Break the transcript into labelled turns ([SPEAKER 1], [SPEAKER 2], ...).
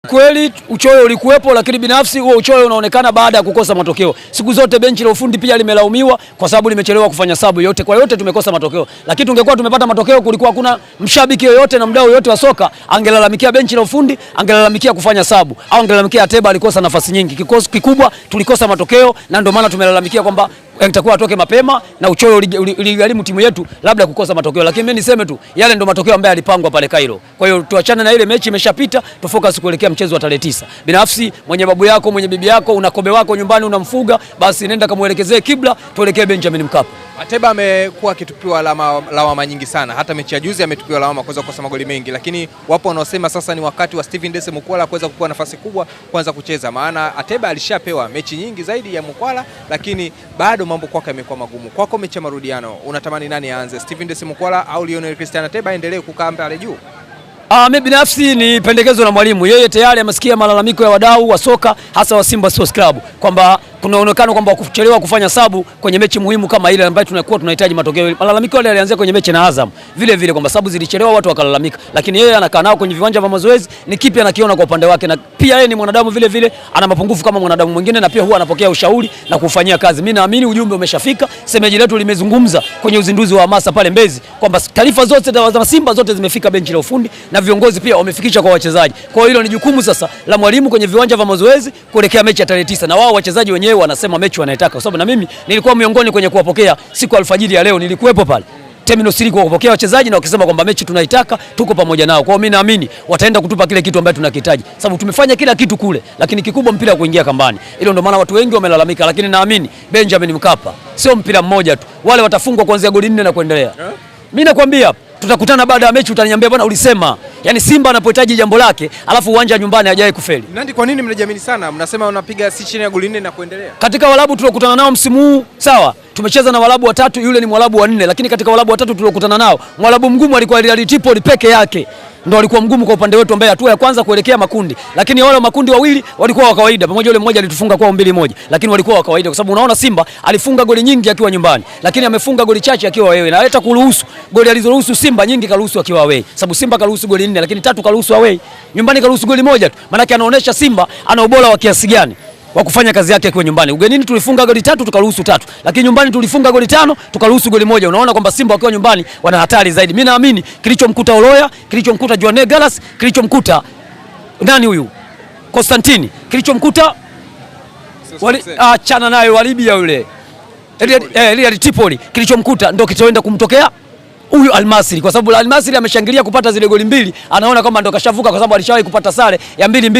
[SPEAKER 1] Kweli uchoyo ulikuwepo, lakini binafsi huo uchoyo unaonekana baada ya kukosa matokeo. Siku zote benchi la ufundi pia limelaumiwa kwa sababu limechelewa kufanya sabu. Yote kwa yote tumekosa matokeo, lakini tungekuwa tumepata matokeo, kulikuwa hakuna mshabiki yoyote na mdau yoyote wa soka angelalamikia benchi la ufundi, angelalamikia kufanya sabu au angelalamikia Ateba alikosa nafasi nyingi. Kikosi kikubwa tulikosa matokeo, na ndio maana tumelalamikia kwamba itakuwa atoke mapema na uchoyo uligharimu timu yetu labda kukosa matokeo, lakini mimi niseme tu yale ndio matokeo ambayo yalipangwa pale Cairo. Kwa hiyo tuachane na ile mechi imeshapita, tufocus kuelekea mchezo wa tarehe 9. Binafsi mwenye babu yako, mwenye bibi yako, una kobe wako nyumbani unamfuga, basi nenda kamuelekezee kibla, tuelekee Benjamin Mkapa.
[SPEAKER 2] Ateba amekuwa akitupiwa lawama nyingi sana, hata mechi ya juzi ametupiwa lawama kuweza kukosa magoli mengi, lakini wapo wanaosema sasa ni wakati wa Steven Dese Mukwala kuweza kupewa nafasi kubwa kuanza kucheza, maana Ateba alishapewa mechi nyingi zaidi ya Mukwala, lakini bado mambo kwake yamekuwa magumu. Kwako mechi ya marudiano unatamani nani aanze, Steven Dese Mukwala au Lionel Christian Ateba aendelee kukaa pale juu?
[SPEAKER 1] Mimi binafsi ni pendekezo la mwalimu. Yeye tayari amesikia malalamiko ya wadau wa soka hasa wa Simba Sports Club kwamba kunaonekana kwamba kuchelewa kufanya sabu kwenye mechi muhimu kama ile ambayo tunakuwa tunahitaji matokeo. Malalamiko yale yalianzia kwenye mechi na Azam. Vile vile kwamba sabu zilichelewa, watu wakalalamika. Lakini yeye anakaa nao kwenye viwanja vya mazoezi, ni kipi anakiona kwa upande wake, na pia yeye ni mwanadamu vile vile, ana mapungufu kama mwanadamu mwingine, na pia huwa anapokea ushauri na kufanyia kazi. Mimi naamini ujumbe umeshafika. Semeji letu limezungumza kwenye uzinduzi wa hamasa pale Mbezi kwamba taarifa zote za Simba zote zimefika benchi la ufundi na viongozi pia wamefikisha kwa wachezaji. Kwa hiyo hilo ni jukumu sasa la mwalimu kwenye viwanja vya mazoezi kuelekea mechi ya tarehe 9, na wao wachezaji wenyewe wanasema mechi wanaitaka, kwa sababu na mimi nilikuwa miongoni kwenye kuwapokea siku alfajiri ya leo, nilikuwepo pale Terminal 3 kwa kupokea wachezaji na wakisema kwamba mechi tunaitaka, tuko pamoja nao. Kwa hiyo mimi naamini wataenda kutupa kile kitu ambacho tunakihitaji, sababu tumefanya kila kitu kule, lakini kikubwa mpira kuingia kambani. Hilo ndio maana watu wengi wamelalamika, lakini naamini Benjamin Mkapa sio mpira mmoja tu, wale watafungwa kuanzia goli 4 na kuendelea. Mimi nakwambia tutakutana baada ya mechi, utaniambia bwana, ulisema. Yaani Simba anapohitaji jambo lake, alafu uwanja nyumbani hajawahi kufeli.
[SPEAKER 2] Nandi, kwa nini mnajiamini sana? Mnasema unapiga si chini ya goli 4 na kuendelea.
[SPEAKER 1] Katika walabu tuliokutana nao msimu huu, sawa, tumecheza na walabu watatu, yule ni mwalabu wa 4, lakini katika walabu watatu tuliokutana nao, mwalabu mgumu alikuwa Real Tripoli peke yake. Ndio alikuwa mgumu kwa upande wetu, ambaye hatua ya kwanza kuelekea makundi, lakini wale makundi wawili walikuwa wa kawaida, pamoja yule mmoja alitufunga kwao 2-1, lakini walikuwa wa kawaida, kwa sababu unaona Simba alifunga goli nyingi akiwa nyumbani, lakini amefunga goli chache akiwa wewe, na hata kuruhusu goli alizoruhusu Simba nyingi karuhusu akiwa away, sababu Simba karuhusu goli 4, lakini 3 karuhusu away, nyumbani karuhusu goli 1 tu. Maana yake anaonesha Simba ana ubora wa kiasi gani wa kufanya kazi yake akiwa nyumbani. Ugenini tulifunga goli 3 tukaruhusu 3, lakini nyumbani tulifunga goli 5 tukaruhusu goli 1. Unaona kwamba Simba wakiwa nyumbani wana hatari zaidi. Mimi naamini kilichomkuta Oloya, kilichomkuta Juan Galas, kilichomkuta nani huyu Constantini, kilichomkuta achana naye wa Libya yule Real Tripoli, kilichomkuta ndio kitaenda kumtokea huyu Almasri, kwa sababu Almasri ameshangilia kupata zile goli 2, anaona kama ndo kashavuka, kwa sababu alishawahi kupata sare ya 2-2.